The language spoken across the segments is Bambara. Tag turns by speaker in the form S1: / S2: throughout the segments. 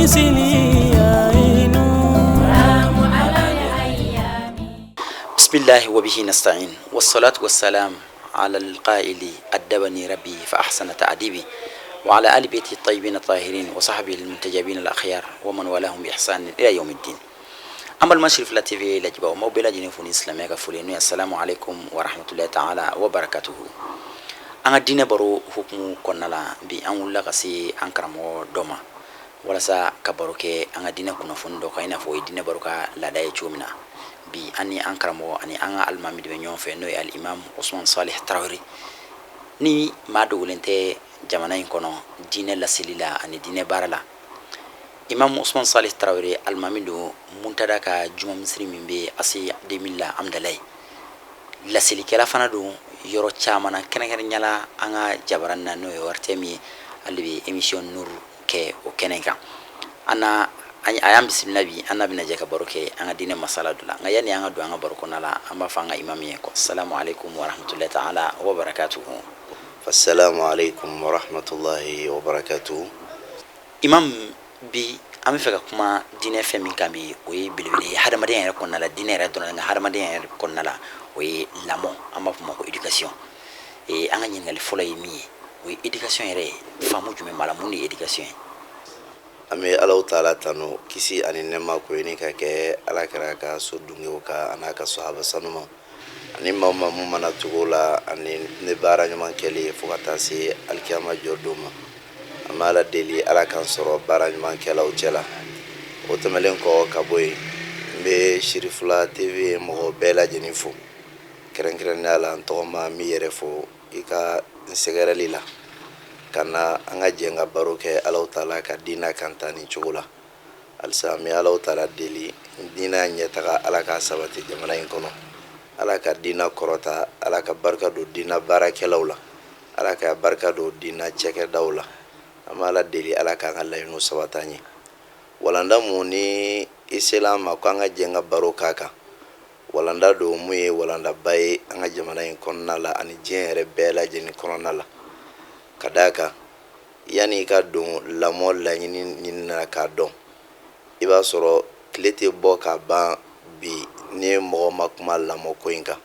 S1: Bisimilahi wa bihi nasta'in wassalatu wassalam ala alqaili addabani rabbi fa ahsana ta'dibi wa ala ali baiti tayyibin tahirin wa sahbihi almuntajabin alakhyar wa man walahum bi ihsan ila yawmiddin. An balima Sirifila TV lajɛbaaw, n b'aw bɛɛ lajɛlen fo ni silamɛya ka foli ye, n'o ye assalamu alaikum wa rahmatullahi ta'ala wa barakatuhu. An ka diinɛ baro hukumu kɔnɔna la, bi an wulila ka se an karamɔgɔ dɔ ma walasa ka baro kɛ an ka diinɛ kunnafoni dɔ kan, i n'a fɔ o ye diinɛ baro ka laada ye cogo min na. Bi an ni an karamɔgɔ ani an ka alimami de bɛ ɲɔgɔn fɛ, n'o ye alimami Usman Salih Tarawele. Ni maa dogolen tɛ jamana in kɔnɔ diinɛ laseli la ani diinɛ baara la, Imam Usman Salih Tarawele alimami don Muntada ka juma misiri min bɛ ACI 2000 la Amudalayi. Laselikɛla fana don yɔrɔ caman na, kɛrɛnkɛrɛnnenya la an ka jabaranin na, n'o ye ORTM ye. Ale de bɛ émission Nour kɛ o kɛnɛ kan. An na a y'an bisimila bi, an n'a bɛna jɛ ka baro kɛ an ka diinɛ masala dɔ la. Nka yanni an ka don an ka baro kɔnɔna la, an b'a fɔ an ka imam ye ko salamu aleykum wa rahmatulahi taala wa barakatuhu.
S2: Assalamu alaikum wa rahmatullahi wa barakatuhu.
S1: Imam, bi an bɛ fɛ ka kuma diinɛ fɛn min kan bi, o ye belebele ye hadamadenya yɛrɛ kɔnɔna la, diinɛ yɛrɛ dɔrɔn, nka hadamadenya yɛrɛ kɔnɔna la, o ye lamɔ, an b'a fɔ o ma ko éducation. An ka ɲininkali fɔlɔ ye min ye, o ye éducation yɛrɛ ye, faamu jumɛn b'a la, mun de ye éducation ye?
S2: An bɛ Alahu taala tanu, kisi ani nɛɛma ko ɲini ka kɛ Ala kira ka so dungew kan, a n'a ka sahaba sanumaw ani maa o maa mun mana tugu o la ani ne baara ɲuman kɛli fo ka taa se alikiyama jɔ don ma. An bɛ Ala deli, Ala k'an sɔrɔ baara ɲuman kɛlaw cɛ la. O tɛmɛlen kɔ ka bɔ yen, n bɛ Sirifila TV mɔgɔ bɛɛ lajɛlen fo, kɛrɛnkɛrɛnnenya la n tɔgɔma n b'i yɛrɛ fo i ka n sɛgɛrɛli la ka na an ka jɛ ka baro kɛ Alahu taala ka diinɛ kan tan nin cogo la. Halisa an bɛ Alahu taala deli, diinɛ ɲɛtaga Ala k'a sabati jamana in kɔnɔ, Ala ka diinɛ kɔrɔta, Ala ka barika don diinɛ baarakɛlaw la, Ala ka barika don diinɛ cɛkɛdaw la. An bɛ Ala deli, Ala k'an ka laɲiniw sabati an ye. Walanda mun ni i sela an ma ko an ka jɛ ka baro k'a kan, walanda don mun ye walandaba ye an ka jamana in kɔnɔna la ani diɲɛ yɛrɛ bɛɛ lajɛlen kɔnɔna la. Ka d'a kan, yanni i ka don lamɔ laɲini ɲini na k'a dɔn, i b'a sɔrɔ tile tɛ bɔ ka ban bi ni mɔgɔ ma kuma lamɔ ko in kan.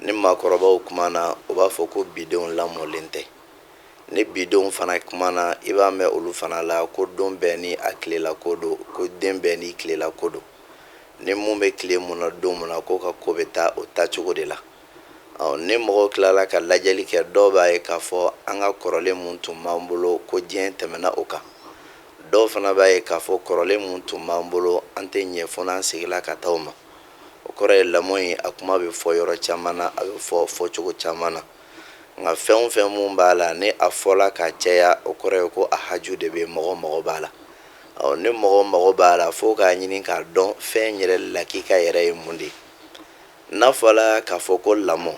S2: Ni maakɔrɔbaw kumana, u b'a fɔ ko bidenw lamɔlen tɛ. Ni bidenw fana kumana, i b'a mɛn olu fana la ko don bɛɛ ni a tilela ko don, ko den bɛɛ n'i tilela ko don. Ni mun bɛ tile mun na don mun na, k'o ka ko bɛ taa o taacogo de la. Ɔ, ni mɔgɔw tilala ka lajɛli kɛ, dɔw b'a ye k'a fɔ an ka kɔrɔlen mun tun b'an bolo, ko diɲɛ tɛmɛna o kan. Dɔw fana b'a ye k'a fɔ kɔrɔlen mun tun b'an bolo, an tɛ ɲɛ fo n'an seginna ka taa o ma. O kɔrɔ ye lamɔ in, a kuma bɛ fɔ yɔrɔ caman na, a bɛ fɔ fɔcogo caman na. Nka fɛn o fɛn mun b'a la, ni a fɔla ka caya, o kɔrɔ ye ko a haju de bɛ mɔgɔ mago b'a la. Ɔ, ni mɔgɔ mago b'a la, fo k'a ɲini k'a dɔn fɛn yɛrɛ lakika yɛrɛ ye mun de ye. N'a fɔla k'a fɔ ko lamɔ,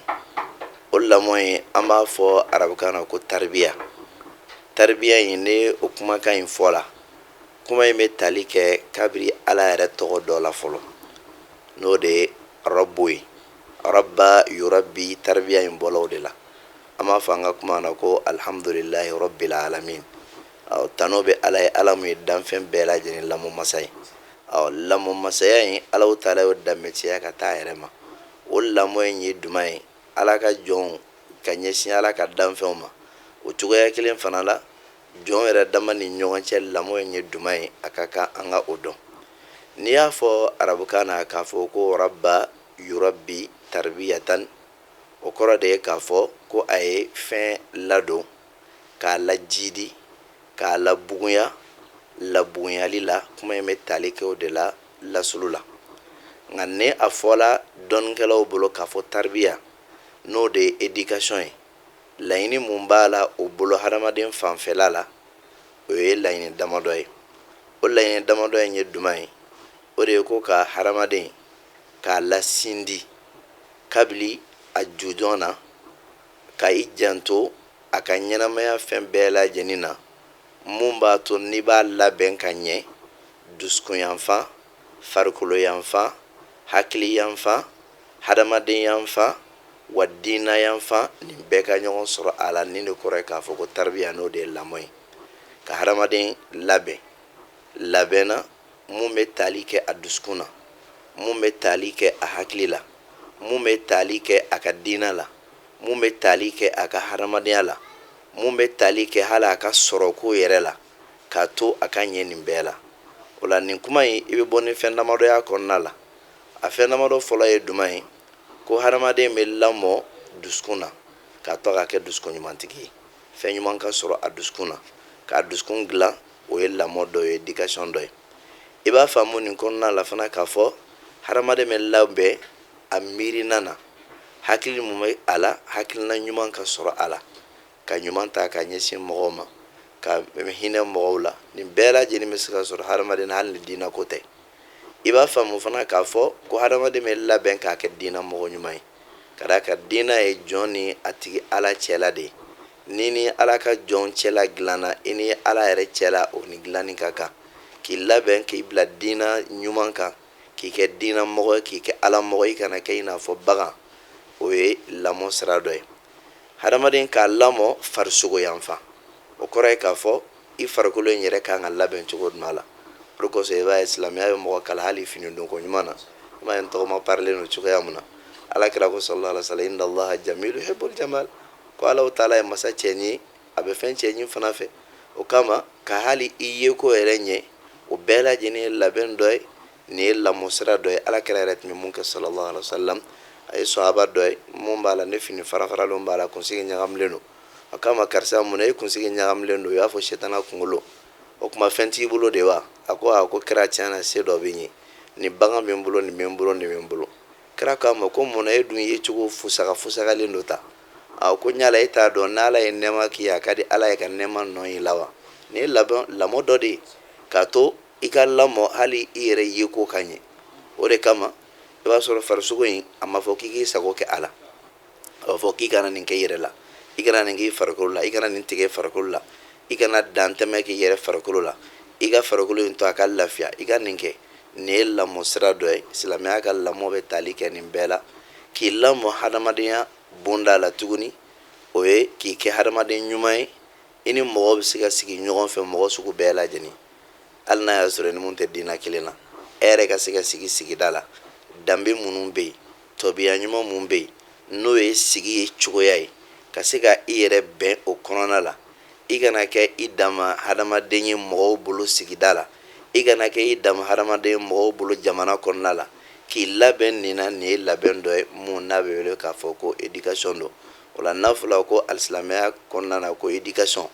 S2: o lamɔ in, an b'a fɔ arabukan na ko taribiya. Taribiya in, ni o kumakan in fɔla, kuma in bɛ tali kɛ kabiri Ala yɛrɛ tɔgɔ dɔ la fɔlɔ, n'o de ye rabu ye. Rabba yurabbi, taribiya in bɔla o de la. An b'a fɔ an ka kuma na ko alhamdulilahi rabbil alamin. Ɔ, tanu bɛ Ala ye, Ala mun ye danfɛn bɛɛ lajɛlen lamɔ masa ye. Ɔ, lamɔ masaya in, Alahu taala y'o danbetiya ka taa a yɛrɛ ma. O lamɔ in ye jumɛn ye? Ala ka jɔnw ka ɲɛsin Ala ka danfɛnw ma. O cogoya kelen fana la, jɔn yɛrɛ dama ni ɲɔgɔn cɛ lamɔ in ye jumɛn ye, a ka kan an ka o dɔn. N'i y'a fɔ arabukan na k'a fɔ ko rabba yurabbi tarbiyatan, o kɔrɔ de ye k'a fɔ ko a ye fɛn ladon, k'a lajidi, k'a labugunya labugunyali la. Kuma in bɛ tali kɛ o de la lasulu la. Nka ni a fɔla dɔnnikɛlaw bolo k'a fɔ taribiya, n'o de ye éducation ye, laɲini mun b'a la o bolo hadamaden fanfɛla la, o ye laɲini damadɔ ye. O laɲini damadɔ in ye jumɛn ye? O de ye ko ka hadamaden k'a lasindi kabili a jujɔn na, ka i janto a ka ɲɛnamaya fɛn bɛɛ lajɛlen na, mun b'a to n'i b'a labɛn ka ɲɛ dusukun yanfan, farikolo yanfan, hakili yanfan, hadamaden yanfan, wa diina yanfan, nin bɛɛ ka ɲɔgɔn sɔrɔ a la. Nin de kɔrɔ ye k'a fɔ ko taribiya, n'o de ye lamɔ ye, ka hadamaden labɛn. Labɛnna mun bɛ tali kɛ a dusukun na, mun bɛ tali kɛ a hakili la, mun bɛ tali kɛ a ka diina la, mun bɛ tali kɛ a ka hadamadenya la, mun bɛ tali kɛ hali a ka sɔrɔko yɛrɛ la, k'a to a ka ɲɛ nin bɛɛ la. O la, nin kuma in, i bɛ bɔ ni fɛn damadɔ y'a kɔnɔna la. A fɛn damadɔ fɔlɔ ye jumɛn ye? Ko hadamaden bɛ lamɔ dusukun na, k'a to a ka kɛ dusukun ɲumantigi ye, fɛn ɲuman ka sɔrɔ a dusukun na, k'a dusukun dilan. O ye lamɔ dɔ ye, éducation dɔ ye. I b'a faamu nin kɔnɔna la fana k'a fɔ hadamaden bɛ labɛn a miirina na, hakili mun bɛ a la, hakilina ɲuman ka sɔrɔ a la, ka ɲuman ta ka ɲɛsin mɔgɔw ma, ka hinɛ mɔgɔw la. Nin bɛɛ lajɛlen bɛ se ka sɔrɔ hadamaden na hali ni diinɛ ko tɛ. I b'a faamu fana k'a fɔ ko hadamaden bɛ labɛn k'a kɛ diinɛ mɔgɔ ɲuman ye, ka d'a kan diinɛ ye jɔn ni a tigi Ala cɛla de ye. Ni ni Ala ka jɔn cɛla dilanna, i ni Ala yɛrɛ cɛla, o ni dilanni ka kan. K'i labɛn k'i bila diinɛ ɲuman kan, k'i kɛ diinɛ mɔgɔ ye, k'i kɛ Ala mɔgɔ, i kana kɛ i n'a fɔ bagan, o ye lamɔ sira dɔ ye. Hadamaden k'a lamɔ farisogo yanfan, o kɔrɔ ye k'a fɔ i farikolo in yɛrɛ kan ka labɛn cogo jumɛn la. O de kosɔn i b'a ye silamɛya bɛ mɔgɔ kalan hali fini donko ɲuman na. I m'a ye n tɔgɔma parilen don cogoya min na. Ala kira ko sallallahu alaihi wa sallam: inna Allaha jamilu yuhibbul jamal. Ko Alahu taala ye masa cɛɲi ye, a bɛ fɛn cɛɲi fana fɛ. O kama ka hali i yeko yɛrɛ ɲɛ, o bɛɛ lajɛlen ye labɛn dɔ ye. Nin ye lamɔ sira dɔ ye. Ala kira yɛrɛ tun bɛ mun kɛ sallallahu alaihi wa sallam? A ye sahaba dɔ ye mun b'a la, ne fini farafaralen b'a la, kunsigi ɲagamilen don. A k'a ma: karisa, mun na e kunsigi ɲagamilen don? I b'a fɔ sitana kunkolo. O tuma fɛn t'i bolo de wa? A ko: a ko kira, tiɲɛ na, se dɔ bɛ n ye, nin bagan bɛ n bolo, nin bɛ n bolo, nin bɛ n bolo. Kira k'a ma ko: mun na e dun ye cogo fusaga fusagalen dɔ ta? A ko: ɲala, e t'a dɔn n'Ala ye nɛɛma k'i ye, a ka di Ala ye ka nɛɛma nɔ y'i la wa? Nin ye labɛn lamɔ dɔ de ye, k'a to i ka lamɔ hali i yɛrɛ yeko ka ɲɛ. O de kama i b'a sɔrɔ farisogo in, a ma fɔ k'i k'i sago kɛ a la, a b'a fɔ k'i kana nin kɛ i yɛrɛ la, i kana nin k'i farikolo la, i kana nin tigɛ farikolo la, i kana dantɛmɛ k'i yɛrɛ farikolo la, i ka farikolo in to a ka lafiya, i ka nin kɛ. Nin ye lamɔ sira dɔ ye. Silamɛya ka lamɔ bɛ tali kɛ nin bɛɛ la. K'i lamɔ hadamadenya bonda la tuguni, o ye k'i kɛ hadamaden ɲuman ye, i ni mɔgɔ bɛ se ka sigi ɲɔgɔn fɛ, mɔgɔ sugu bɛɛ lajɛlen, hali n'a y'a sɔrɔ ni mun tɛ diinɛ kelen na. E yɛrɛ ka se ka sigi sigida la, danbe minnu bɛ yen, tɔbiya ɲuman mun bɛ yen, n'o ye sigi ye cogoya ye, ka se ka i yɛrɛ bɛn o kɔnɔna la. I kana kɛ i dama hadamaden ye mɔgɔw bolo sigida la, i kana kɛ i dama hadamaden ye mɔgɔw bolo jamana kɔnɔna la. K'i labɛn nin na, nin ye labɛn dɔ ye mun n'a bɛ wele k'a fɔ ko éducation don. O la, n'a fɔla ko alisilamɛya kɔnɔna na ko éducation,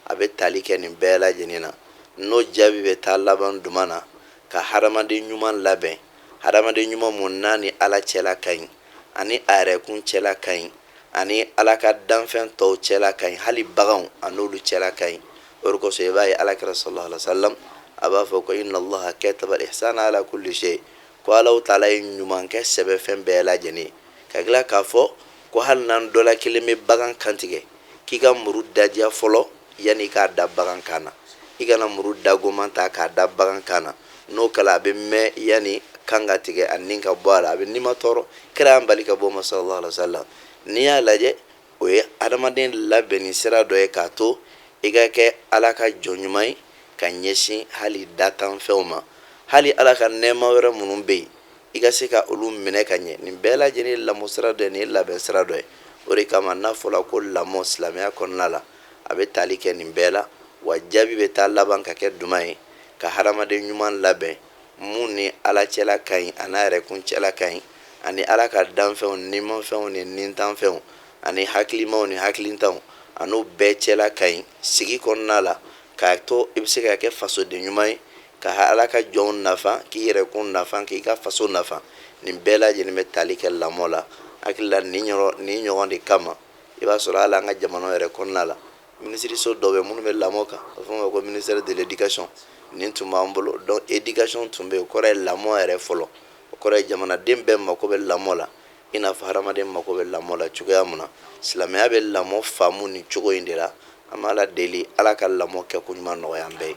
S2: a bɛ tali kɛ nin bɛɛ lajɛlen na. N'o jaabi bɛ taa laban jumɛn na? Ka hadamaden ɲuman labɛn, hadamaden ɲuman mun n'a ni Ala cɛla ka ɲi, ani a yɛrɛkun cɛla ka ɲi, ani Ala ka danfɛn tɔw cɛla ka ɲi, hali baganw, a n'olu cɛla ka ɲi. O de kosɔn i b'a ye Ala kira sallallahu alaihi wa sallam a b'a fɔ ko inna Allaha kataba al-ihsana ala kulli shay, ko Alahu taala ye ɲuman kɛ sɛbɛn fɛn bɛɛ lajɛlen. Ka tila k'a fɔ ko hali n'an dɔ la kelen bɛ bagan kantigɛ, k'i ka muru dadiya fɔlɔ yanni i k'a da bagan kan na. I kana muru dagoman ta k'a da bagan kan na. N'o kɛla, a bɛ mɛn yanni kan ka tigɛ, a ni ka bɔ a la, a bɛ nima tɔɔrɔ. Kira y'an bali ka bɔ o ma sallallahu alaihi wa sallam. N'i y'a lajɛ, o ye adamaden labɛnni sira dɔ ye, k'a to i ka kɛ Ala ka jɔn ɲuman ye ka ɲɛsin hali datanfɛnw ma, hali Ala ka nɛɛma wɛrɛ minnu bɛ yen, i ka se ka olu minɛ ka ɲɛ. Nin bɛɛ lajɛlen ye lamɔ sira dɔ ye, nin ye labɛn sira dɔ ye. O de kama n'a fɔra ko lamɔ silamɛya kɔnɔna la, a bɛ tali kɛ nin bɛɛ la. Wa jaabi bɛ taa laban ka kɛ jumɛn ye? Ka hadamaden ɲuman labɛn mun ni Ala cɛla ka ɲi, a n'a yɛrɛkun cɛla ka ɲi, ani Ala ka danfɛnw, nimafɛnw ni nintanfɛnw, ani hakilimaw ni hakilintanw, a n'o bɛɛ cɛla ka ɲi sigi kɔnɔna la, k'a to i bɛ se ka kɛ fasoden ɲuman ye, ka Ala ka jɔnw nafa, k'i yɛrɛkun nafa, k'i ka faso nafa. Nin bɛɛ lajɛlen bɛ tali kɛ lamɔ la. Hakili la, nin yɔrɔ nin ɲɔgɔn de kama i b'a sɔrɔ hali an ka jamana yɛrɛ kɔnɔna la, minisiriso dɔ bɛ minnu bɛ lamɔ kan, a bɛ fɔ o ma ko ministère de l'éducation. Nin tun b'an bolo. Donc éducation tun bɛ yen, o kɔrɔ ye lamɔ yɛrɛ fɔlɔ. O kɔrɔ ye jamanaden bɛɛ mako bɛ lamɔ la, i n'a fɔ hadamaden mako bɛ lamɔ la cogoya min na. Silamɛya bɛ lamɔ faamu nin cogo in de la. An bɛ Ala deli, Ala ka lamɔ kɛ ko ɲuman nɔgɔya an bɛɛ ye.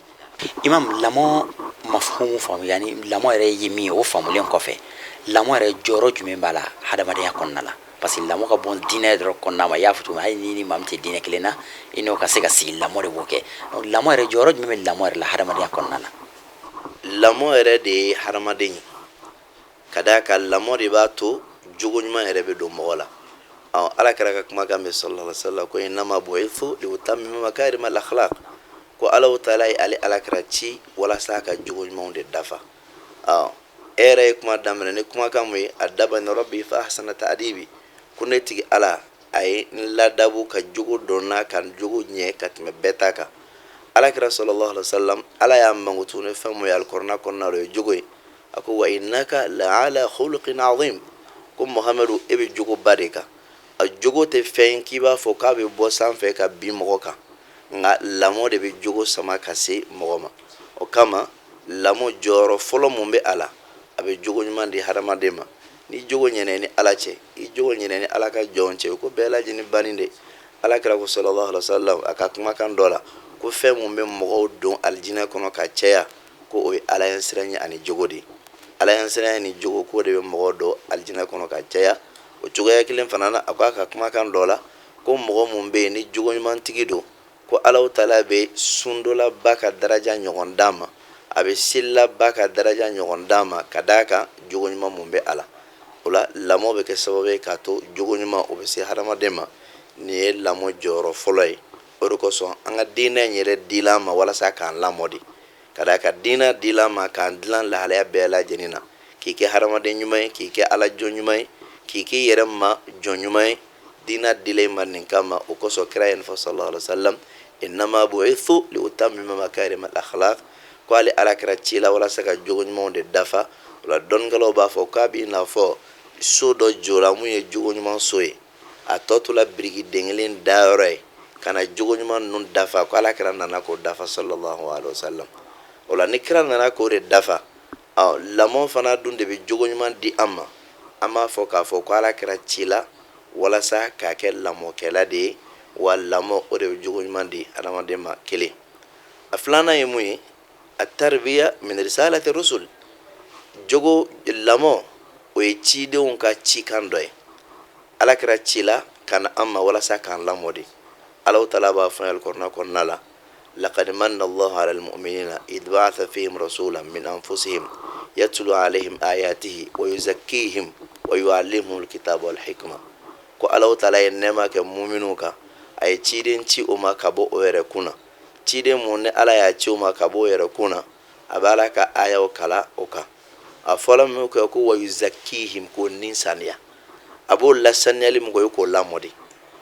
S1: Imam, lamɔ mafhumu faamu, yani lamɔ yɛrɛ ye min ye, o faamulen kɔfɛ, lamɔ yɛrɛ jɔyɔrɔ jumɛn b'a la hadamadenya kɔnɔna la? Parce que lamɔ ka bɔ diinɛ dɔrɔn kɔnɔna ma, i y'a fɔ cogo min, hali ni maa min tɛ diinɛ kelen na, i n'o ka se ka sigi, lamɔ de b'o kɛ. Donc lamɔ yɛrɛ, jɔyɔrɔ jumɛn bɛ lamɔ yɛrɛ la hadamadenya kɔnɔna la?
S2: Lamɔ yɛrɛ de ye hadamaden ye, ka d'a kan lamɔ de b'a to jogo ɲuman yɛrɛ bɛ don mɔgɔ la. Ala kira ka kumakan bɛ sallallahu alaihi wasallam ko innama bu'ithu liutammima makarima al-akhlaq, ko Alahu taala ye ale ala kira ci walasa ka jogo ɲumanw de dafa. E yɛrɛ ye kuma daminɛ ni kumakan mun ye? Addabani rabbi fa ahsana ta'dibi, ko ne tigi Ala a ye n ladabu ka jogo dɔn n na, ka n jogo ɲɛ ka tɛmɛ bɛɛ ta kan. Ala kira sallallahu alaihi wasallam, Ala y'a mankutu ni fɛn mun ye alikɔrɔna kɔnɔna la, o ye jogo ye. A ko wa innaka la'ala khuluqin azim, ko Muhamadu, e bɛ jogoba de kan. A jogo tɛ fɛn k'i b'a fɔ k'a bɛ bɔ sanfɛ ka bin mɔgɔ kan, nka lamɔ de bɛ jogo sama ka se mɔgɔ ma. O kama lamɔ jɔyɔrɔ fɔlɔ mun bɛ a la, a bɛ jogo ɲuman di hadamaden ma. Ni jogo ɲɛna ni Ala cɛ, i jogo ɲɛna ni Ala ka jɔn cɛ, ko bɛɛ lajɛlen banni de. Ala kira ko sallallahu alaihi wasallam a ka kumakan dɔ la ko fɛn mun bɛ mɔgɔw don alijinɛ kɔnɔ ka caya, ko o ye Ala ɲɛsiranɲɛ ani jogo de ye. Ala ɲɛsiranɲɛ ni jogo, ko de bɛ mɔgɔw don alijinɛ kɔnɔ ka caya. O cogoya kelen fana na, a ko a ka kumakan dɔ la ko mɔgɔ mun bɛ yen ni jogo ɲumantigi don, ko Alahu taala bɛ sundolaba ka daraja ɲɔgɔn d'a ma, a bɛ selilaba ka daraja ɲɔgɔn d'a ma, ka d'a kan jogo ɲuman mun bɛ a la. O la lamɔ bɛ kɛ sababu ye k'a to jogo ɲuman o bɛ se hadamaden ma. Nin ye lamɔ jɔyɔrɔ fɔlɔ ye. O de kosɔn an ka diinɛ in yɛrɛ dila an ma walasa k'an lamɔ de, ka d'a kan diinɛ dila an ma k'an dilan lahalaya bɛɛ lajɛlen na, k'i kɛ hadamaden ɲuman ye, k'i kɛ Ala jɔn ɲuman ye, k'i k'i yɛrɛ ma jɔn ɲuman ye. Diinɛ dila i ma nin kama. O kosɔn kira ye nin fɔ sallallahu alaihi wasallam, innama bu'ithu liutammima makarima al-akhlaq, ko ale ala kira cila walasa ka jogo ɲumanw de dafa. O la dɔnnikɛlaw b'a fɔ k'a b'i n'a fɔ so dɔ jɔra mun ye jogo ɲuman so ye, a tɔ tola biriki den kelen dayɔrɔ ye ka na jogo ɲuman ninnu dafa, ko ala kira nana k'o dafa sallallahu alaihi wasallam. O la ni kira nana k'o de dafa, lamɔ fana dun de bɛ jogo ɲuman di an ma. An b'a fɔ k'a fɔ ko ala kira cila walasa k'a kɛ lamɔkɛla de ye, wa lamɔ o de bɛ jogo ɲuman di adamaden ma. Kelen. A filanan ye mun ye? At-tarbiya min risalati rusul, jogo lamɔ o ye cidenw ka cikan dɔ ye. Ala kira cila ka na an ma walasa k'an lamɔ de. Alahu taala b'a fɔ alikɔrɔna kɔnɔna la, laqad manna Allahu ala almu'minina idh ba'atha fihim rasulan min anfusihim yatlu alayhim ayatihi wa yuzakkihim wa yu'allimuhum alkitaba wal hikma, ko Alahu taala ye nɛɛma kɛ muminuw kan, a ye ciden ci o ma ka bɔ o yɛrɛ kun na. Ciden mun ni Ala y'a ci o ma ka bɔ o yɛrɛ kun na, a bɛ Ala ka ayaw kalan o kan. A fɔla min kɛ ko wa yuzakkihim, k'o ni saniya, a b'o lasaniyali min kɛ, o ye k'o lamɔ de.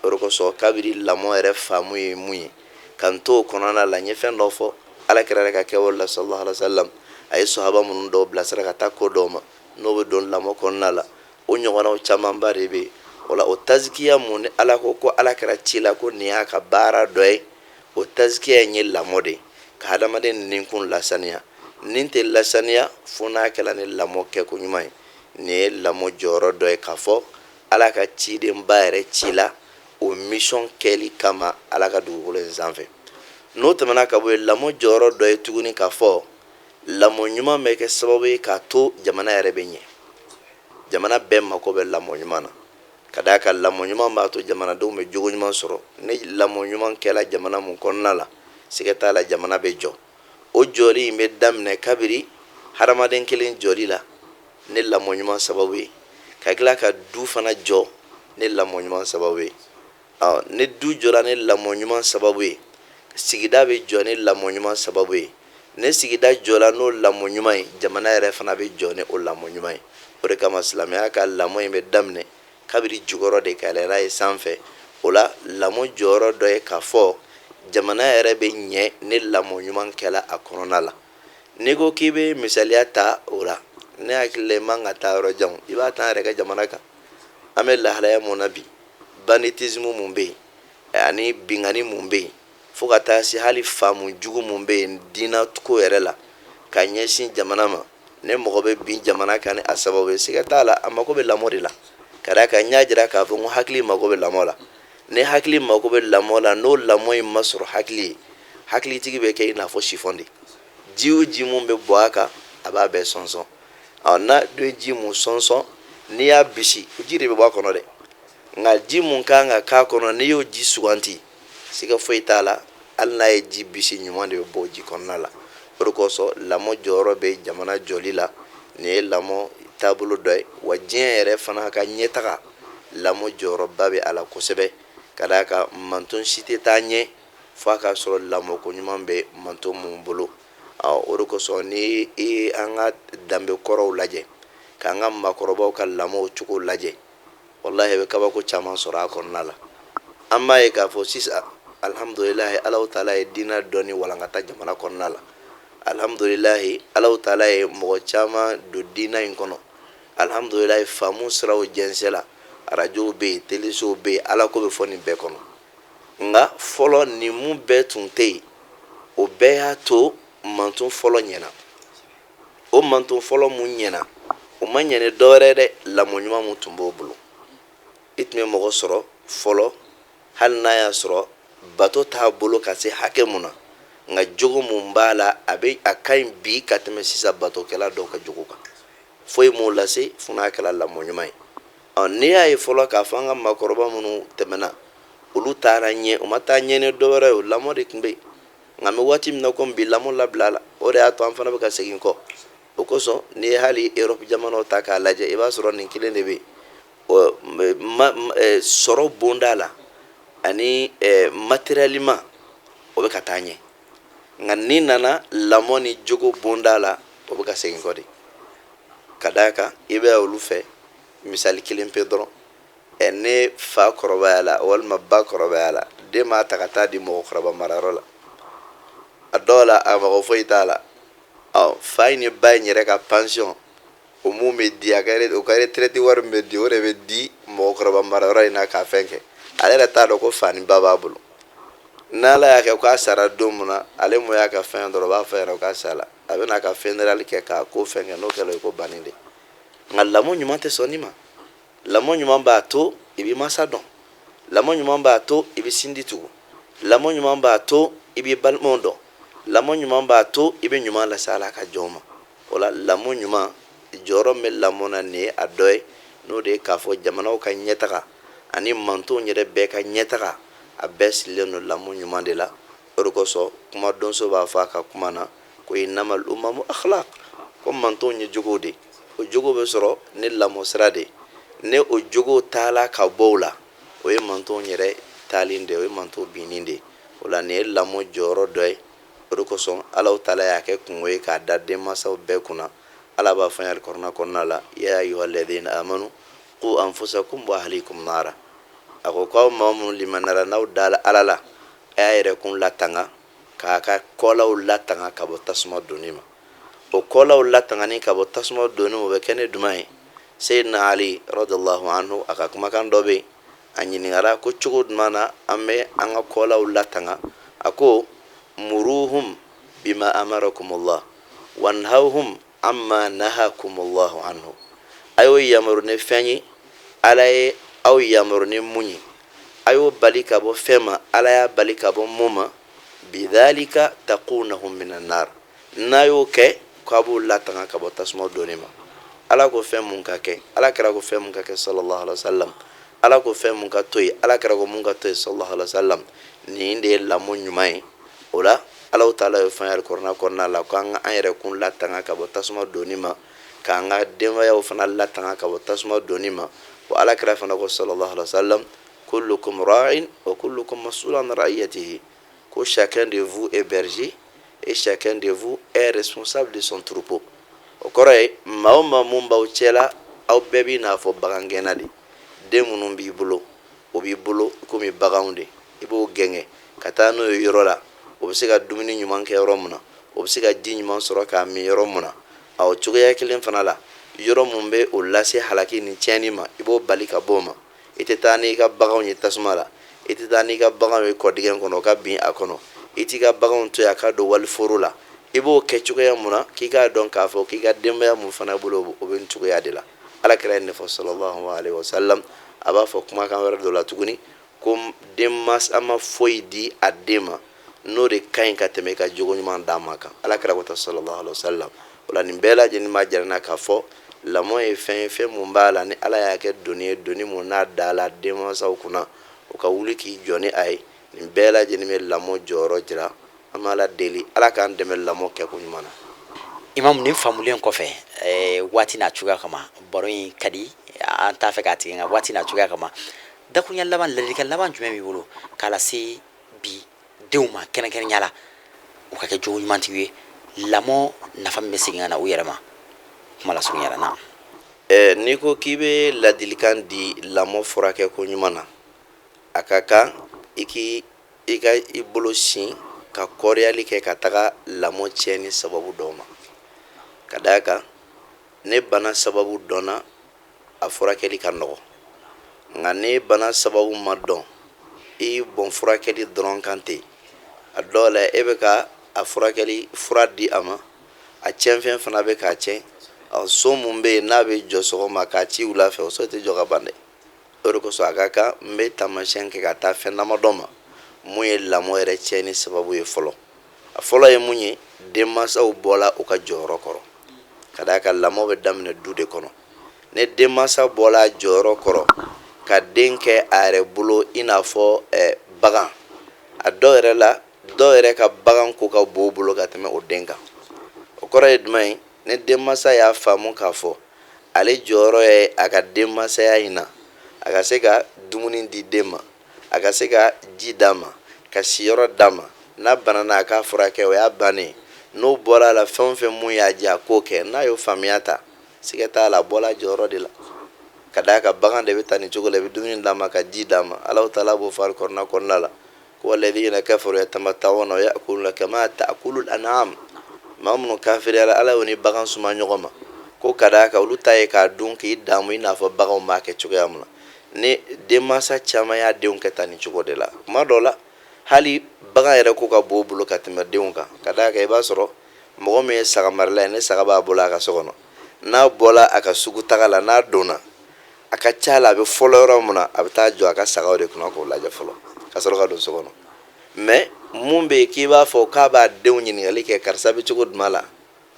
S2: O de kosɔn kabiri lamɔ yɛrɛ faamu ye mun ye, ka n to o kɔnɔna la, n ye fɛn dɔ fɔ ala kira yɛrɛ ka kɛwale la sallallahu alaihi wasallam. A ye sahaba minnu dɔw bilasira ka taa ko dɔw ma, n'o bɛ don lamɔ kɔnɔna la, o ɲɔgɔnnaw camanba de bɛ yen. O la o tazikiya mun ni ala ko ko ala kira cila ko nin y'a ka baara dɔ ye, o tazikiya in ye lamɔ de ye, ka hadamaden ninkun lasaniya. Nin tɛ lasaniya fo n'a kɛla ni lamɔ kɛko ɲuman ye. Nin ye lamɔ jɔyɔrɔ dɔ ye, k'a fɔ ala ka cidenba yɛrɛ cila o mission kɛli kama ala ka dugukolo in sanfɛ. N'o tɛmɛna ka bɔ yen, lamɔ jɔyɔrɔ dɔ ye tuguni k'a fɔ lamɔ ɲuman bɛ kɛ sababu ye k'a to jamana yɛrɛ bɛ ɲɛ. Jamana bɛɛ mako bɛ lamɔ ɲuman na, ka d'a kan lamɔ ɲuman b'a to jamanadenw bɛ jogo ɲuman sɔrɔ. Ni lamɔ ɲuman kɛla jamana mun kɔnɔna la, siga t'a la jamana bɛ jɔ. O jɔli in bɛ daminɛ kabiri hadamaden kelen jɔli la ni lamɔ ɲuman sababu ye, ka tila ka du fana jɔ ni lamɔ ɲuman sababu ye. Ni du jɔra ni lamɔ ɲuman sababu ye, sigida bɛ jɔ ni lamɔ ɲuman sababu ye. Ni sigida jɔra n'o lamɔ ɲuman ye, jamana yɛrɛ fana bɛ jɔ ni o lamɔ ɲuman ye. O de kama silamɛya ka lamɔ in bɛ daminɛ kabiri jukɔrɔ de ka yɛlɛ n'a ye sanfɛ. O la lamɔ jɔyɔrɔ dɔ ye k'a fɔ jamana yɛrɛ bɛ ɲɛ ni lamɔ ɲuman kɛla a kɔnɔna la. N'i ko k'i bɛ misaliya ta o la, ne hakili la i man ka taa yɔrɔ jan, i b'a ta an yɛrɛ ka jamana kan. An bɛ lahalaya mun na bi, banditisme mun bɛ yen ani binkanni mun bɛ yen, fo ka taa se hali faamu jugu mun bɛ yen diinɛ ko yɛrɛ la ka ɲɛsin jamana ma, ni mɔgɔ bɛ bin jamana kan ni a sababu ye, siga t'a la a mako bɛ lamɔ de la. Ka d'a kan n y'a jira k'a fɔ ko hakili mako bɛ lamɔ la. Ni hakili mako bɛ lamɔ la, n'o lamɔ in ma sɔrɔ hakili ye, hakilitigi bɛ kɛ i n'a fɔ sifɔn de. Ji o ji mun bɛ bɔ a kan, a b'a bɛɛ sɔnsɔn. N'a dun ye ji mun sɔnsɔn, n'i y'a bisi, o ji de bɛ bɔ a kɔnɔ dɛ. Nka ji mun kan ka k'a kɔnɔ, n'i y'o ji suganti, siga foyi t'a la, hali n'a ye ji bisi, ɲuman de bɛ bɔ ji kɔnɔna la. O de kosɔn lamɔ jɔyɔrɔ bɛ jamana jɔli la. Nin ye lamɔ taabolo dɔ ye. Wa diɲɛ yɛrɛ fana ka ɲɛtaga, lamɔ jɔyɔrɔba bɛ a la kosɛbɛ, ka d'a kan manton si tɛ taa ɲɛ fo a k'a sɔrɔ lamɔko ɲuman bɛ manton mun bolo. O de kosɔn ni i ye an ka danbe kɔrɔw lajɛ, k'an ka maakɔrɔbaw ka lamɔw cogo lajɛ, walahi i bɛ kabako caman sɔrɔ a kɔnɔna la. An b'a ye k'a fɔ sisan, alhamdulilahi, Alahu taala ye diinɛ dɔnni walankata jamana kɔnɔna la. Alhamdulilahi, Alahu taala ye mɔgɔ caman don diinɛ in kɔnɔ. Alhamdulilahi, faamu siraw jɛnsɛla, arajow bɛ yen, telesow bɛ yen, ala ko bɛ fɔ nin bɛɛ kɔnɔ. Nka fɔlɔ nin mun bɛɛ tun tɛ yen, o bɛɛ y'a to manton fɔlɔ ɲɛna. O manton fɔlɔ mun ɲɛna, o ma ɲɛ ni dɔwɛrɛ dɛ, lamɔ ɲuman mun tun b'o bolo. I tun bɛ mɔgɔ sɔrɔ fɔlɔ, hali n'a y'a sɔrɔ bato t'a bolo ka se hakɛ mun na, nka jogo mun b'a la, a bɛ a ka ɲi bi ka tɛmɛ sisan batokɛla dɔw ka jogo kan. Foyi m'o lase fo n'a kɛra lamɔ ɲuman ye. Ɔ, n'i y'a ye fɔlɔ k'a fɔ an ka maakɔrɔba minnu tɛmɛna, olu taara ɲɛ, u ma taa ɲɛ ni dɔwɛrɛ ye, o lamɔ de tun bɛ yen. Nka an bɛ waati min na komi bi, lamɔ labila la, o de y'a to an fana bɛ ka segin kɔ. O kosɔn n'i ye hali Europe jamanaw ta k'a lajɛ, i b'a sɔrɔ nin kelen de bɛ yen, sɔrɔ bonda la ani matériellement o bɛ ka taa ɲɛ, nka n'i nana lamɔ ni jogo bonda la, o bɛ ka segin kɔ de. Ka d'a kan i bɛ olu fɛ, misali kelen pe dɔrɔn, ɛ ne fa kɔrɔbaya la walima ba kɔrɔbaya la, den b'a ta ka taa di mɔgɔkɔrɔba marayɔrɔ la. A dɔw la, a mago foyi t'a la. Ɔ, fa in ni ba in yɛrɛ ka pension o mun bɛ di, a ka o ka retraite wari min bɛ di, o de bɛ di mɔgɔkɔrɔba marayɔrɔ in na k'a fɛn kɛ. Ale yɛrɛ t'a dɔn ko fa ni ba b'a bolo. N'ala y'a kɛ k'a sara don min na, ale mun y'a ka fɛn dɔrɔn, o b'a fɔ yɛrɛ k'a sara, a bɛ n'a ka funérailles kɛ k'a ko fɛn kɛ. N'o kɛra, o ko bannen de. Nka lamɔ ɲuman tɛ sɔn nin ma. Lamɔ ɲuman b'a to i b'i masa dɔn, lamɔ ɲuman b'a to i bɛ sindi tugu, lamɔ ɲuman b'a to i b'i balimaw dɔn, lamɔ ɲuman b'a to i bɛ ɲuman lase ala ka jɔnw ma. O la, lamɔ ɲuman jɔyɔrɔ min bɛ lamɔ na, nin ye a dɔ ye, n'o de ye k'a fɔ jamanaw ka ɲɛtaga ani mantonw yɛrɛ bɛɛ ka ɲɛtaga, a bɛɛ sirilen don lamɔ ɲuman de la. O de kosɔn kuma donso b'a fɔ a ka kuma na ko innamal umamu akhlaq, ko mantonw ye jogow de, o jogo bɛ sɔrɔ ni lamɔ sira de. Ni o jogo taala ka bɔ o la, o ye mantonw yɛrɛ taalen de, o ye mantonw binni de. O la, nin ye lamɔ jɔyɔrɔ dɔ ye. O de kosɔn Alahu taala y'a kɛ kungo ye k'a da denmansaw bɛɛ kunna. Ala b'a fɔ an ye alikɔrɔna kɔnɔna la: ya ayyuhalladhina amanu qu anfusakum wa ahlikum nara. A ko k'aw maa minnu limaniyara, n'aw dala Ala la, a y'a yɛrɛ kun latanga k'a ka kɔlaw latanga ka bɔ tasuma donni ma. O kɔlaw latangani ka bɔ tasuma donni ma, o bɛ kɛ ni jumɛn ye? Seyidina Ali radiyallahu anhu, a ka kumakan dɔ bɛ yen, a ɲininkara ko cogo jumɛn na an bɛ an ka kɔlaw latanga? A ko: muruhum bima amarakumullah wanhawhum amma nahakumullahu anhu. A y'o yamaru ni fɛn ye Ala ye aw yamaru ni mun ye, a y'o bali ka bɔ fɛn ma Ala y'a bali ka bɔ mun ma. Bidhalika taqunahum minan nar. N'a y'o kɛ, k'a b'o latanga ka bɔ tasuma donni ma. Ala ko fɛn mun ka kɛ, Ala kira ko fɛn mun ka kɛ sallallahu alaihi wasallam. Ala ko fɛn mun ka to yen, Ala kira ko mun ka to yen sallallahu alaihi wasallam. Nin de ye lamɔ ɲuman ye. O la, Alahu taala ye fɛn alikɔrɔna kɔnɔna la ko an ka an yɛrɛ kun latanga ka bɔ tasuma donni ma, k'an ka denbayaw fana latanga ka bɔ tasuma donni ma. Wa Ala kira fana ko sallallahu alaihi wasallam: kullukum ra'in wa kullukum mas'ulun an ra'iyatihi. Ko chacun de vous est berger et chacun de vous est responsable de son troupeau. O kɔrɔ ye, maa o maa mun b'aw cɛla, aw bɛɛ b'i n'a fɔ bagangɛnna de. Den minnu b'i bolo, o b'i bolo komi baganw de. I b'o gɛngɛ ka taa n'o ye yɔrɔ la o bɛ se ka dumuni ɲuman kɛ yɔrɔ mun na, o bɛ se ka ji ɲuman sɔrɔ k'a min yɔrɔ mun na. A o cogoya kelen fana la, yɔrɔ mun bɛ o lase halaki ni tiɲɛni ma, i b'o bali ka bɔ o ma. I tɛ taa n'i ka baganw ye tasuma la, i tɛ taa n'i ka baganw ye kɔdingɛ kɔnɔ o ka bin a kɔnɔ, i t'i ka baganw to yen a ka don waliforo la. I b'o kɛ cogoya mun na, k'i k'a dɔn k'a fɔ k'i ka denbaya mun fana bolo, o bɛ nin cogoya de la. Ala kira ye nin fɔ sallallahu alaihi wasallam. A b'a fɔ kumakan wɛrɛ dɔ la tuguni ko denmansa ma foyi di a den ma n'o de ka ɲi ka tɛmɛ i ka jogo ɲuman d'a ma kan. Ala kira ko ta sallallahu alaihi wasallam. O la, nin bɛɛ lajɛlen b'a jira na k'a fɔ lamɔ ye fɛn ye, fɛn mun b'a la ni Ala y'a kɛ doni ye, doni mun n'a dala denmansaw kunna, o ka wuli k'i jɔ ni a ye. Nin bɛɛ lajɛlen bɛ lamɔ jɔyɔrɔ jira. An bɛ Ala deli, Ala k'an dɛmɛ lamɔ kɛko ɲuman na.
S1: Imamu, nin faamulen kɔfɛ, waati n'a cogoya kama, baro in ka di, an t'a fɛ k'a tigɛ, nka waati n'a cogoya kama, dakuruɲa laban, ladilikan laban jumɛn b'i bolo k'a lase bi denw ma, kɛrɛnkɛrɛnya la u ka kɛ jogo ɲumantigiw ye, lamɔ nafa min bɛ segin ka na u yɛrɛ ma, kuma lasurunya la na?
S2: N'i ko k'i bɛ ladilikan di lamɔ furakɛ ko ɲuman na, a ka kan i k'i i ka i bolo sin ka kɔriyali kɛ ka taga lamɔ tiɲɛni sababu dɔw ma, ka d'a kan ne bana sababu dɔnna, a furakɛli ka nɔgɔ. Nka ni bana sababu ma dɔn, i y'i bɔn furakɛli dɔrɔn kan ten, a dɔw la e bɛ ka a furakɛli fura di a ma, a tiɲɛfɛn fana bɛ k'a tiɲɛ. So mun bɛ yen n'a bɛ jɔ sɔgɔma k'a ci wula fɛ, o so tɛ jɔ ka ban dɛ. O de kosɔn a ka kan n bɛ taamasiyɛn kɛ ka taa fɛn damadɔ ma mun ye lamɔ yɛrɛ tiɲɛni sababu ye fɔlɔ. A fɔlɔ ye mun ye? Denmansaw bɔla u ka jɔyɔrɔ kɔrɔ, ka d'a kan lamɔ bɛ daminɛ du de kɔnɔ. Ni denmansa bɔla a jɔyɔrɔ kɔrɔ ka den kɛ a yɛrɛ bolo i n'a fɔ bagan, a dɔw yɛrɛ la, dɔw yɛrɛ ka bagan ko ka bon u bolo ka tɛmɛ o den kan. O kɔrɔ ye jumɛn ye? Ni denmansa y'a faamu k'a fɔ ale jɔyɔrɔ ye a ka denmansaya in na, a ka se ka dumuni di den ma, a ka se ka ji d'a ma, ka siyɔrɔ d'a ma, n'a banana a k'a furakɛ, o y'a bannen. N'o bɔra a la, fɛn o fɛn mun y'a diya a k'o kɛ. N'a y'o faamuya ta, siga t'a la, a bɔla a jɔyɔrɔ de la, ka d'a kan bagan de bɛ ta nin cogo la, i bɛ dumuni d'a ma, ka ji d'a ma. Alahu taala b'o fɔ alikɔrɔna kɔnɔna la ko walladhina kafaru yatamatta'una wa ya'kuluna kama ta'kulul an'am. Maa minnu kafiriyara, Ala y'o ni bagan suma ɲɔgɔn ma, ko ka d'a kan olu ta ye k'a dun k'i damu i n'a fɔ baganw b'a kɛ cogoya min na. Ni denmansa caman y'a denw kɛ tan nin cogo de la, kuma dɔ la hali bagan yɛrɛ ko ka bon u bolo ka tɛmɛ denw kan, ka d'a kan i b'a sɔrɔ mɔgɔ min ye saga marala ye, ni saga b'a bolo a ka so kɔnɔ, n'a bɔla a ka sugu taga la, n'a donna, a ka ca la a bɛ fɔlɔ yɔrɔ min na, a bɛ taa jɔ a ka sagaw de kunna k'o lajɛ fɔlɔ ka sɔrɔ ka don so kɔnɔ. Mais mun bɛ yen k'i b'a fɔ k'a b'a denw ɲininkali kɛ, karisa bɛ cogo jumɛn la,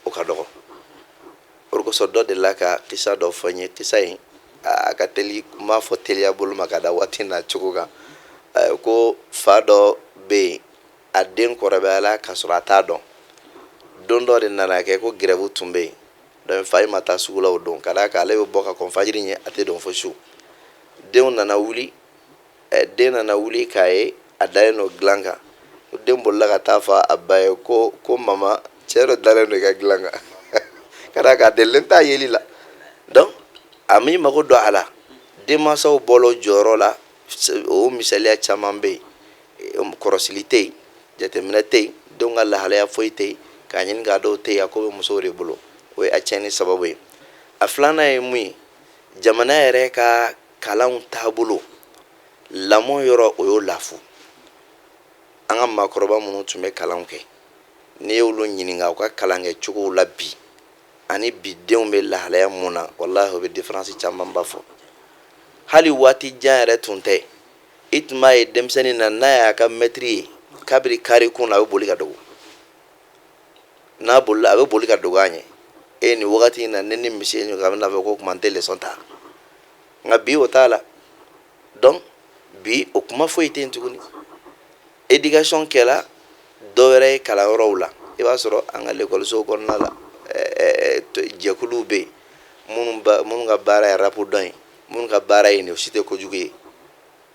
S2: o ka dɔgɔ. O de kosɔn dɔ delila ka kisa dɔ fɔ n ye. Kisa in a ka teli, n b'a fɔ teliya bolo ma ka da waati n'a cogo kan, ko fa dɔ bɛ yen, a den kɔrɔbayala ka sɔrɔ a t'a dɔn. Don dɔ de nana kɛ ko grève tun bɛ yen, donc fa in ma taa sugu la o don, ka d'a kan ale bɛ bɔ ka kɔn fajiri ɲɛ, a tɛ don fo su. Denw nana wuli, den nana wuli k'a ye a dalen don dilan kan. Den bolila ka taa fɔ a ba ye ko mama, cɛ dɔ dalen don i ka dilan kan, ka d'a kan a delilen t'a yeli la. Donc a m'i mago don a la. Denmansaw bɔla o jɔyɔrɔ la. O misaliya caman bɛ yen. Kɔrɔsili tɛ yen, jateminɛ tɛ yen, denw ka lahalaya foyi tɛ yen k'a ɲini k'a dɔw tɛ yen, a ko bɛ musow de bolo. O ye a tiɲɛni sababu ye. A filanan ye mun ye? Jamana yɛrɛ ka kalanw taabolo lamɔ yɔrɔ, o y'o lafu. An ka maakɔrɔba minnu tun bɛ kalanw kɛ, n'i y'olu ɲininka u ka kalan kɛcogow la bi ani bi denw bɛ lahalaya mun na, walahi o bɛ différence camanba fɔ. Hali waati jan yɛrɛ tun tɛ, i tun b'a ye denmisɛnnin na, n'a y'a ka mɛtiri ye kabiri kari kun na, a bɛ boli ka dogo. N'a bolila, a bɛ boli ka dogo a ɲɛ. E nin wagati in na, ne ni misi ye ɲɔgɔn, a bɛna fɔ ko kuma n tɛ leçon ta. Nka bi o t'a la. Donc bi o kuma foyi tɛ yen tuguni. Éducation kɛla dɔ wɛrɛ ye kalanyɔrɔw la. I b'a sɔrɔ an ka lekɔlisow kɔnɔna la, jɛkuluw bɛ yen minnu ka baara ye rap dɔn ye, minnu ka baara ye nin, o si tɛ kojugu ye.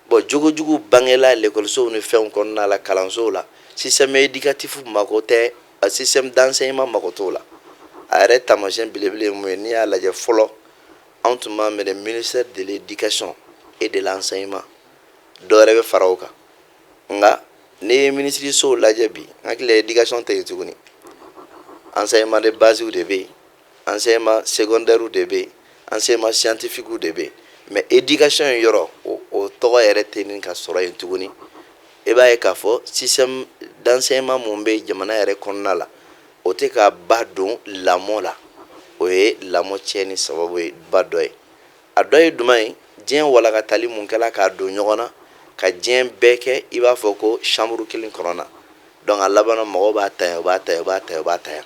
S2: Bon, jogojugu bangela lekɔlisow ni fɛnw kɔnɔna la, kalansow la. Système éducatif mako tɛ, système d'enseignement mako t'o la. A yɛrɛ taamasiyɛn belebele ye mun ye? N'i y'a lajɛ fɔlɔ, anw tun b'a minɛ ministère de l'éducation et de l'enseignement, dɔ wɛrɛ bɛ fara o kan. Nka n'i ye minisirisow lajɛ bi, n hakili la éducation tɛ yen tuguni. Enseignement de base de bɛ yen, enseignement secondaire de bɛ yen, enseignement scientifique de bɛ yen, mais éducation in yɔrɔ, o tɔgɔ yɛrɛ tɛ nin ka sɔrɔ yen tuguni. I b'a ye k'a fɔ système d'enseignement mun bɛ jamana yɛrɛ kɔnɔna la, o tɛ ka ba don lamɔ la. O ye lamɔ tiɲɛni sababu ye ba dɔ ye. A dɔ ye jumɛn ye? Diɲɛ walakatali mun kɛla k'a don ɲɔgɔn na, ka diɲɛ bɛɛ kɛ i b'a fɔ ko chambre kelen kɔnɔna. Donc a labanna, mɔgɔw b'a ta yan, u b'a ta yan, u b'a ta yan, u b'a ta yan.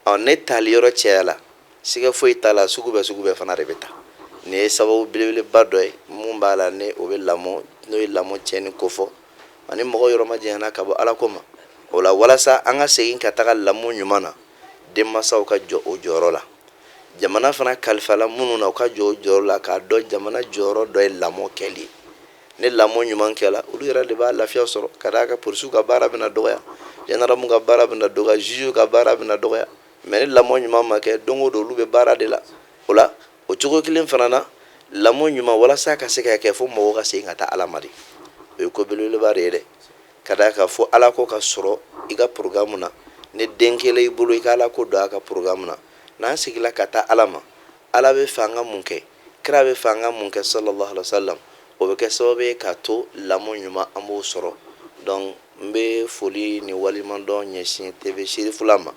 S2: Ɔ, ne tali yɔrɔ caya la, siga foyi t'a la, sugu bɛɛ sugu bɛɛ fana de bɛ ta. Nin ye sababu belebeleba dɔ ye mun b'a la, ni o bɛ lamɔ, n'o ye lamɔ tiɲɛni kofɔ, ani mɔgɔ yɔrɔ ma janyana ka bɔ Ala ko ma. O la walasa an ka segin ka taga lamɔ ɲuman na, denmansaw ka jɔ o jɔyɔrɔ la, jamana fana kalifala minnu na, u ka jɔ o jɔyɔrɔ la, k'a dɔn jamana jɔyɔrɔ dɔ ye lamɔ kɛli ye. Ni lamɔ ɲuman kɛla, olu yɛrɛ de b'a lafiya sɔrɔ, ka d'a kan polisiw ka baara bɛna dɔgɔya, gendarmew ka baara bɛna dɔgɔya, jugew ka baara bɛna dɔgɔya. Mais ni lamɔ ɲuman ma kɛ, don o don olu bɛ baara de la. O la o cogo kelen fana na, lamɔ ɲuman walasa ka se ka kɛ, fo mɔgɔw ka segin ka taa Ala ma de. O ye ko belebeleba de ye dɛ, ka d'a kan fo Ala ko ka sɔrɔ i ka programme na. Ni den kelen i bolo, i ka Ala ko don a ka programme na. N'an seginna ka taa Ala ma, Ala bɛ fɛ an ka mun kɛ, kira bɛ fɛ an ka mun kɛ, sallallahu alaihi wa sallam, o bɛ kɛ sababu ye k'a to lamɔ ɲuman an b'o sɔrɔ. Donc n bɛ foli ni waleɲumandɔn ɲɛsin TV Serifula ma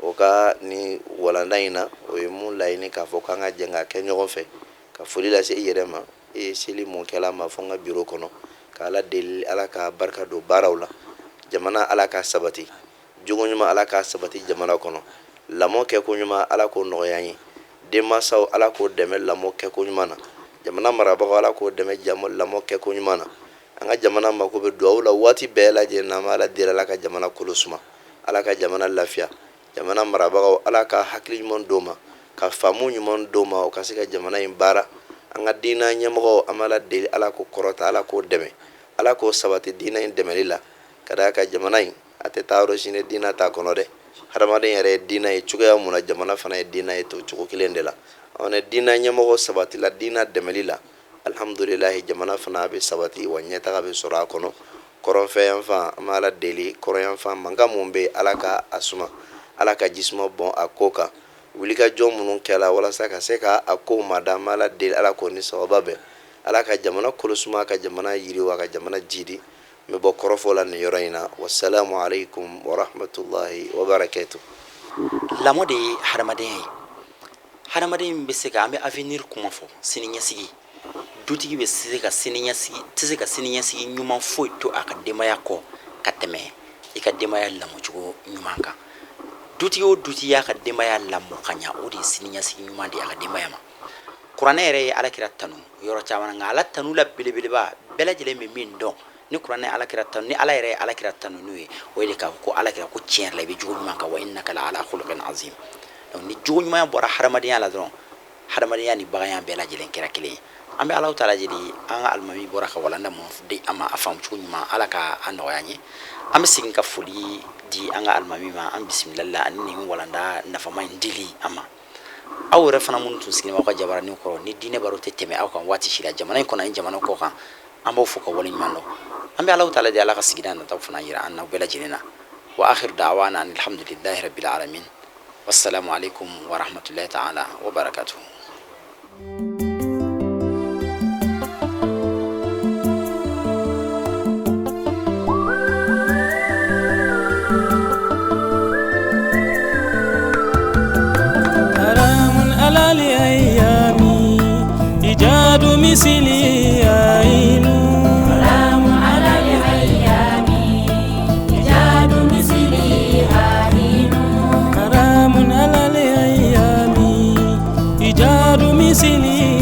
S2: o ka ni walanda in na. O ye mun laɲini k'a fɔ k'an ka jɛ k'a kɛ ɲɔgɔn fɛ, ka foli lase i yɛrɛ ma, e ye seli mun kɛla ma fo n ka biro kɔnɔ, ka Ala deli, Ala ka barika don baaraw la, jamana Ala ka sabati, jogo ɲuman Ala ka sabati jamana kɔnɔ, lamɔ kɛko ɲuman Ala k'o nɔgɔya an ye, denmansaw Ala k'o dɛmɛ lamɔ kɛko ɲuman na, jamana marabagaw Ala k'o dɛmɛ lamɔ kɛko ɲuman na. An ka jamana mako bɛ duwawu la waati bɛɛ lajɛlen na. An bɛ Ala deli, Ala ka jamana kolo suma, Ala ka jamana lafiya. Jamana marabagaw, Ala ka hakili ɲuman d'o ma, ka faamu ɲuman d'o ma, o ka se ka jamana in baara. An ka diinɛ ɲɛmɔgɔw, an bɛ Ala deli, Ala k'o kɔrɔta, Ala k'o dɛmɛ, Ala k'o sabati diinɛ in dɛmɛli la, ka d'a kan jamana in a tɛ taa yɔrɔ si ni diinɛ t'a kɔnɔ dɛ. Hadamaden yɛrɛ ye diinɛ ye cogoya mun na, jamana fana ye diinɛ ye o cogo kelen de la. Ɔ ni diinɛ ɲɛmɔgɔ sabatila diinɛ dɛmɛli la, alhamdulilahi, jamana fana bɛ sabati wa ɲɛtaga bɛ sɔrɔ a kɔnɔ. Kɔrɔnfɛ yanfan, an bɛ Ala deli, kɔrɔn yanfan mankan mun bɛ, Ala ka a suma, Ala ka jisuma bɔn a ko kan. Wulikajɔ minnu kɛla walasa ka se ka a kow mada, an bɛ Ala deli, Ala k'o ni sababa bɛn, Ala ka jamana kolosuma, ka jamana yiriwa, ka jamana jidi. N bɛ bɔ kɔrɔfɔ la nin yɔrɔ in na. Wasalamu aleykum warahmatulahi wabarakatu.
S1: Lamɔ de ye hadamadenya ye. Hadamaden bɛ se ka, an bɛ avenir kuma fɔ, sini ɲɛsigi. Dutigi bɛ se ka sini ɲɛsigi, tɛ se ka sini ɲɛsigi ɲuman foyi to a ka denbaya kɔ ka tɛmɛ i ka denbaya lamɔcogo ɲuman kan. Dutigi o dutigi y'a ka denbaya lamɔ ka ɲa, o de ye sini ɲɛsigi ɲuman de ye a ka denbaya ma. Kuranɛ yɛrɛ ye alakira tanu yɔrɔ caman, nka ala tanu la belebeleba bɛɛ lajɛlen bɛ min dɔn ni kuranɛ alakira tanu, ni Ala yɛrɛ ye alakira tanu n'o ye, o ye de k'a fɔ ko alakira ko tiɲɛ yɛrɛ la i bɛ jogo ɲuman kan, wa innaka la ala khuluqin azim. Donc ni jogo ɲumanya bɔra hadamadenya la dɔrɔn, hadamadenya ni baganya bɛɛ lajɛlen kɛra kelen ye. An bɛ Alahu taala deli, an ka alimami bɔra ka walanda mun di an ma, a faamucogo ɲuman, Ala ka a nɔgɔya an ye. An bɛ segin ka foli di an ka alimami ma, an bisimilali la ani nin walanda nafama in dili an ma. Aw yɛrɛ fana minnu tun sigilen b'aw ka jabaranin kɔrɔ, ni diinɛ baro tɛ tɛmɛ aw kan waati si la jamana in kɔnɔ ani jamana kɔ kan, an b'aw fo ka waleɲuman dɔn. An bɛ Alahu taala deli, Ala ka sigida nataw fana yira an n'aw bɛɛ lajɛlen na. Wa akhiru da'wana alhamdulillahi rabbil alamin, wassalamu alaikum wa rahmatullahi ta'ala wa barakatuhu.
S3: Misili.